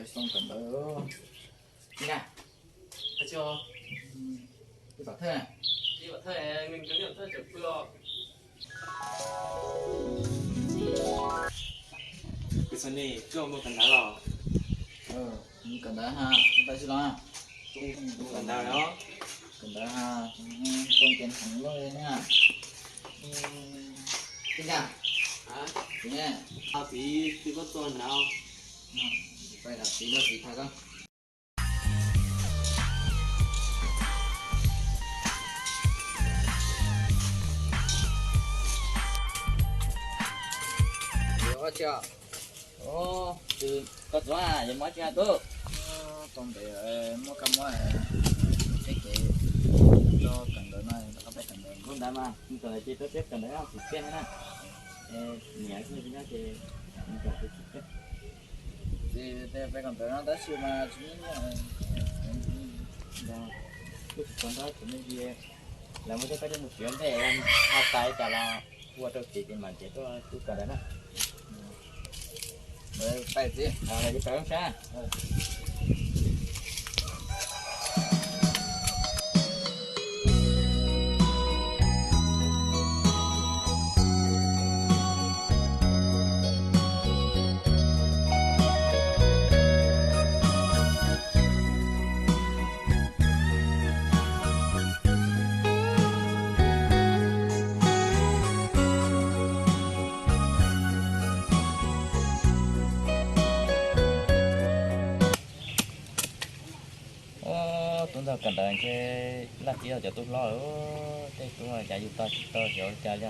Xoo kawm ntawv. Ib yam, ib yam thawj, ib yam thawj, kuv xav nej koj mus kawm ntawv los? Kawm ntawv ha, mus tau tsis los? Kawm ntawv os. Kawm ntawv ha, xoo kev heev loj li na. Ib yam, tiv, tiv koj tuaj ntawd, tiv loj tiv thaiv koj. Koj txiv, yuav mob tsis tub? Tau ntev, muab koj muab, tsheb kev rau kawm ntawv no, rau qab peb kawm ntawv. Ntawd mas, ntawd ces rau peb kawm ntawv no xwm txiaj na. Niam xwb nyob ces, peb kawm ntawv no tab sis mas tsis, kuj tsis tau nrog cov me ntsis, lawv muab coj koj coj mus txiav ntej, ho tas li cas los ua rau txiv ces mam nrhiav tuaj kuv kawm ntawv na. Pais txiv, los txiv pais zoo sab. Tub ntawd kawm ntawv ntshe laj tib cov tub hlob, tej tub cas yug tau tsis tau xyov ua cas li.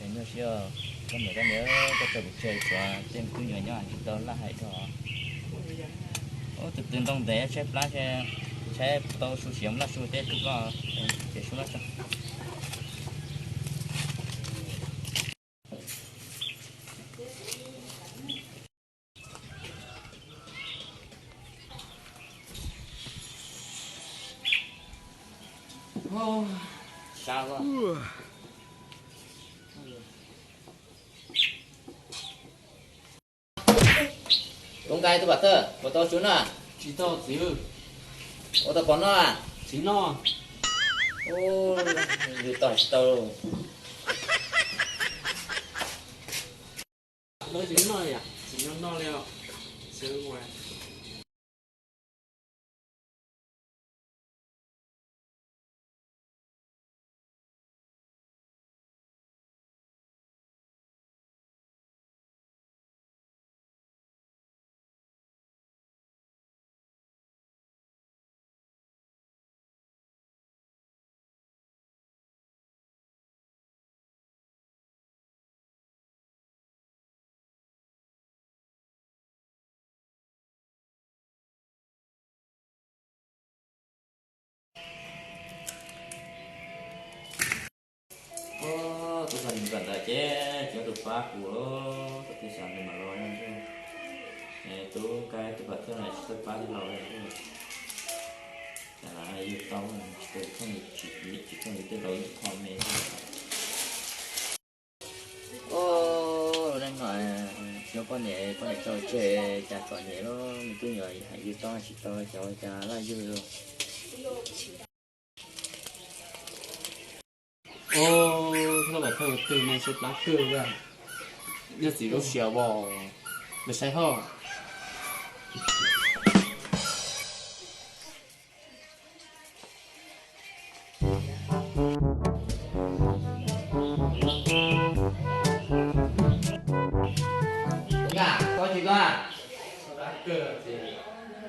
Es nyuaj siab, koj niam koj niam, koj tso kuv tseg, tshuav tej me tub nyuam nyob tsis tau laj hais rau. Ub, tus twg ntoo ntev tshaib plab, tshaib tau su siav laj su tej tub hlob, ces su laj tso. Tub nqaij, tub pam thawj, puas tau su noj? Tsis tau txiv. Ua tau pom noj? Tsis noj. Yug tau tsis tau. Tsis noj li os. Tub txog ntawm ntawd ces cov tus pab kuv, tub tib xav nws mam los. Tub nqaij, tub pam thawj no tsis tau pab los. Cas yug tau tsis tau, tsis tau tej laus ib qho me. Ua neej no, cov poj niam, poj niam tso tseg cas txom nyem lub me tub nyuam hais yug tau tsis tau, xyov ua cas laj yug. Ub, tub pam thawj tus twg ne, tshaib plab kawg, nyob txiv lub siav os, nws saib hos. Koj tsis koj,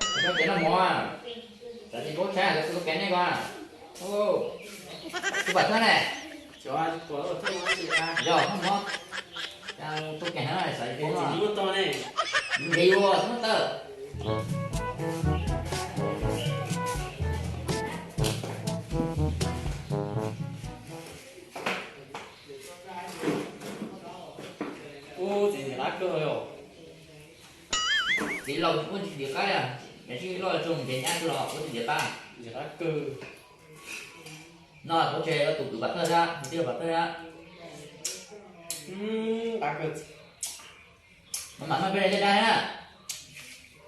koj tsis noj mov, koj tsis paub tshaib, koj tsis paub kev nej koj. Tub pam thawj ne, yog noj mov, tub kev na, xav paub no. Nqis ua tub tawj. Ub, txiv ntxim qab kawg os. Txiv laus ua tsis ntxim qab, yam tsis loj tsuag ntev nyab los ua tsis ntxim qab. Ntxim qab kawg. No, tus tseg tus kwv Pam Thawj thiab, tus tij laug Pam Thawj thiab. Qab kawg. Mam mam noj peb li tej dab na.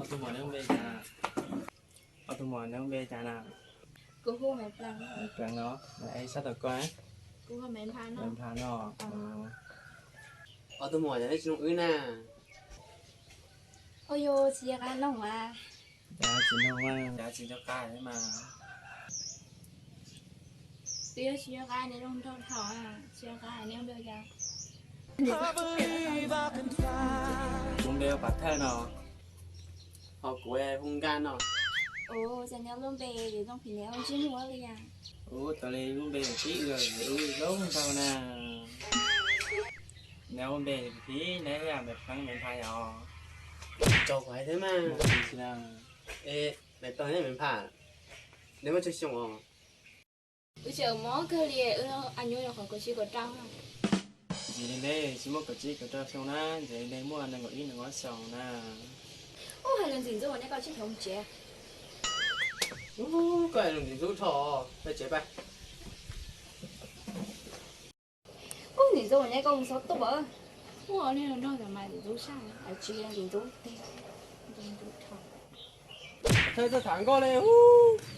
Ob tug muam neb hu npe cas? Ob tug muam neb hu npe cas na? Kuv hu Maiv Plees. Maiv Plees no, es sab tom koj? Kuv hu Maiv Nphas no. Maiv Nphas no. Ob tug muam cas neb tsis nug wb na? Ua yus tsis nco qab nug as. Cas tsis nug, cas tsis nco qab mas. Twb yog tsis nco qab neb lub nroog thaum, tsis nco qab neb hu npe cas. Kuv npe hu Pam Thawj no, ho kuv hu Nkaj no. Ua cas neb lub npe zoo phim neb ua ntsej muag li yam. Ua tas li lub npe tib ua wb zoo nraug na. Neb lub npe phim neb yam Maiv Plees Maiv Nphas yom. Tsaug kuv hais thiab mas. Es Maiv Plees Maiv Nphas, neb muaj tsawg xyoo os? Wb tseem mob kawg li, wb a nyuaj yog qhov kaum tsib kaum rau. Ntxiv li neb tsis muaj kaum tsib kaum rau xyoo na, ntxiv li neb muaj nees nkaum ib nees nkaum ob xyoo na. Ub, hais lus ntxim ntxub neb, koj tsib caug mus tsev. Ub, koj hais lus ntxim ntxub dhau, peb tsev pab. Ub, ntxim ntxub neb, koj mus xov tuaj. Ub, ua li no nrog cov mas ntxim ntxub sab, tsis ntxim ntxub tiag. Thawj txawj tham nkauj li.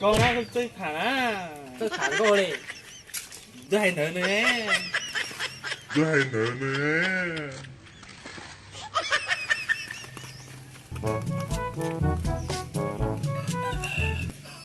Koj na, txawj tham na. Txawj tham nkauj li. Twb hais ntawd ne. Twb hais ntawd ne.